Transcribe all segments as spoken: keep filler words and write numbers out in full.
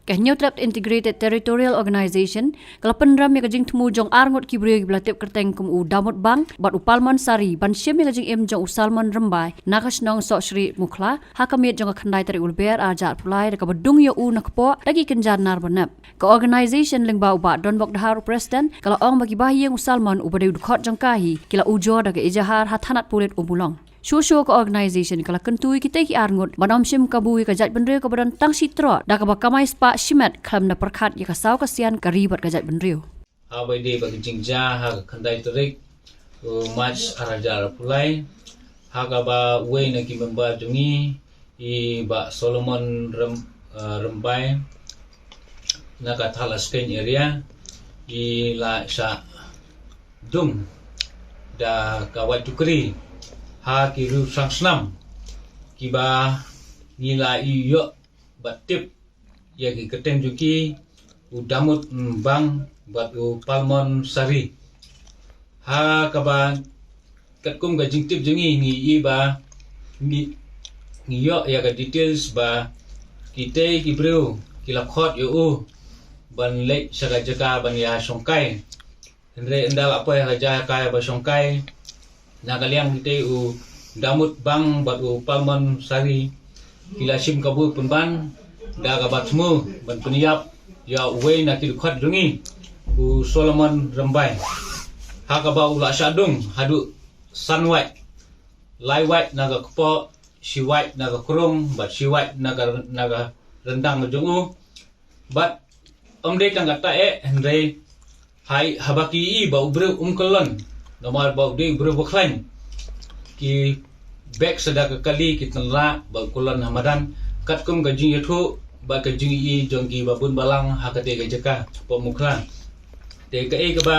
Ka Hynñiewtrep Integrated Territorial Organization ka la pynrem ïa ka jingthmu jong arngut ki briew kiba la tip kyrteng kum u Damut Bang bad u Palmon Sari ban shim ïa ka jingim jong u Salmon Rymbai na ka shnong Sohshrieh Mukhla ha ka miet jong ka khyndai tarik u Lber arhajar arphew lai da kaba dung ïa u na kpoh da ki kynja nar ba nep. Ka organization lyngba u Bah Donbok Dkhar u president ka la ong ba ki bahaïing u Salmon uba dei u dkhot jong ka hi ki la ujor da ka ejahar ha thanat pulit Ummulong. Shuh shuh ka organization ka la kyntu ïa kitei ki arngut ban ym shim kabu ïa ka jaitbynriew kaba don tang shi troh da kaba kamai spah shimet khlem da pyrkhat ïa ka saw ka sian ka ri bad ka jaitbynriew. Haba ïadei bad ka jingjia ha ka khyndai tarik u March arhajar arphew lai, ha kaba uwei na ki member jong ngi i Bah Solomon Rem, uh, Rymbai na ka Thadlaskein area i la shah dung da ka wait tukri ha ki riew thrang snam kiba ngi la ïoh bad tip ïa ki kyrteng jong ki, u Damut Bang bad u Palmon Sari. Ha kaba katkum ka jingtip jong ngi ngi i ba ngi, ngi ïoh ïa ka details ba kitei ki briew ki la khot ïa u ban leit sha ka jaka ban ïa shongkai. Hynrei ynda la poi ha ka jaka ba shongkai, na ka liang kitei u Damut Bang bad u Palmon Sari ki la shim kabu pynban da kaba thmu ban pynïap ïa uwei na ki dkhot jong ngi u Solomon Rymbai. Ha kaba u la shah dung haduh san wait, lai wait na ka kpoh, shi wait na ka krung bad shi wait na ka, na ka ryndang jong u. Bad ym dei tang katta eh, hynrei hai haba ki i ba u briew um kyllon, namar ba u dei u briew ba khlaiñ, ki beh sa da ka kali ki tynrah ba u kyllon ha madan katkum ka jingïathuh bad ka jingi jong ki ba bun balang ha katei ka jaka hapoh Mukhla. Te kaei kaba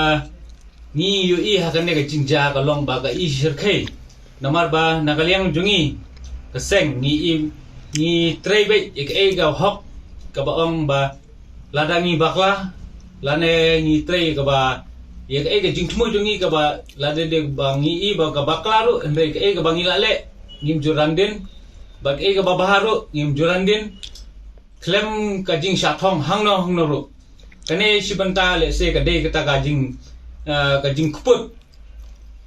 ngi ïohi ha kane ka jingjia ka long ba ka i shyrkhei. Namar ba na ka liang jong ngi ka seng ngi i, ngi trei beit ïa kaei ka hok kaba ong ba lada ngi bakla lane ngi trei kaba ïa kaei ka jingthmu jong ngi kaba lada dei ba ngi i ba ka bakla ruh, hynrei kaei kaba ngi la leh ngim ju ran dien, ba kaei kaba bha ruh ngim ju ran dien. Khlem ka jingshah thong hangno hangno ruh. Kane shi bynta lehse ka dei kata ka jing, ah, ka jingkput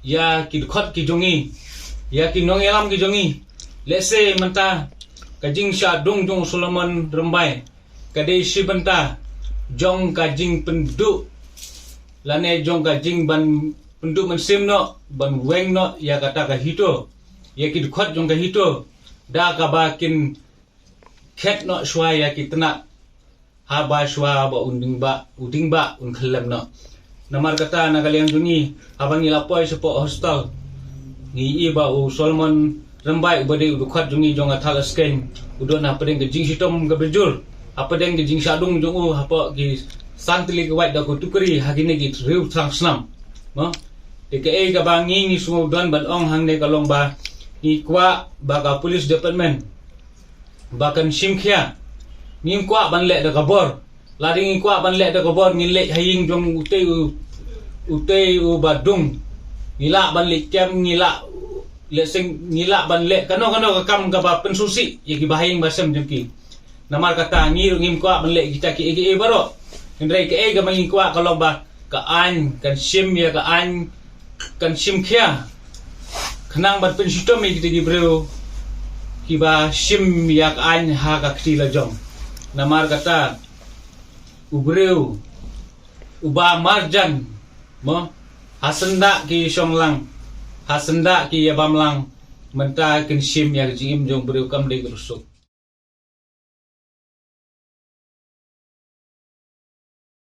ïa ki dkhot ki jong ngi, ïa ki nongïalam ki jong ngi. Lehse mynta ka jingshah dung jong u Solomon Rymbai ka dei shi bynta jong ka jingpynduh lane jong ka jingban pynduh mynsiem noh, ban weng noh ïa kata ka HITO, ïa ki dkhot jong ka HITO da kaba kin khet noh shuwa ïa ki tnat. Haba shuwa ba un ding ba, u ding ba un khyllem noh. Namar kata na ka liang jong ngi, haba ngi la poi shapoh hostel, ngi i ba u Solomon Rymbai uba dei u dkhot jong ngi jong ka Thadlaskein u don hapdeng ka jingshitom kaba jur, hapdeng ka jingshah dung jong u hapoh ki san tylli ki wait da ka tukri ha kine ki riew thrang snam. Mo? Te kaei kaba ngi ngi sngewdon ban ong hangne ka long ba ngi kwah ba ka police department ba kan shim khia. Ngim kwah ban leh da ka bor. Lada ngi kwah ban leh da ka bor ngin leh ha ïing jong utei u, utei uba dung. Ngi lah ban leh kem, ngi lah leh seng, ngi lah ban leh kano kano ka kam kaba pynsngewsih ïa ki bahaïing bahasem jong ki. Namar kata ngi ruh ngim kwah ban leh kita kiei kiei baroh. Hynrei kaei kaba ngi kwah ka long ba ka aiñ kan shim ïa ka aiñ, kan shim khia khnang ban pynshitom ïa kita ki briew kiba shim ïa ka aiñ ha ka kti lajong. Namar kata u briew uba marjan, mo, ha syndah ki shong lang, ha syndah ki ïa bam lang, mynta kin shim ïa ka jingim jong u briew kam dei ka dusuk.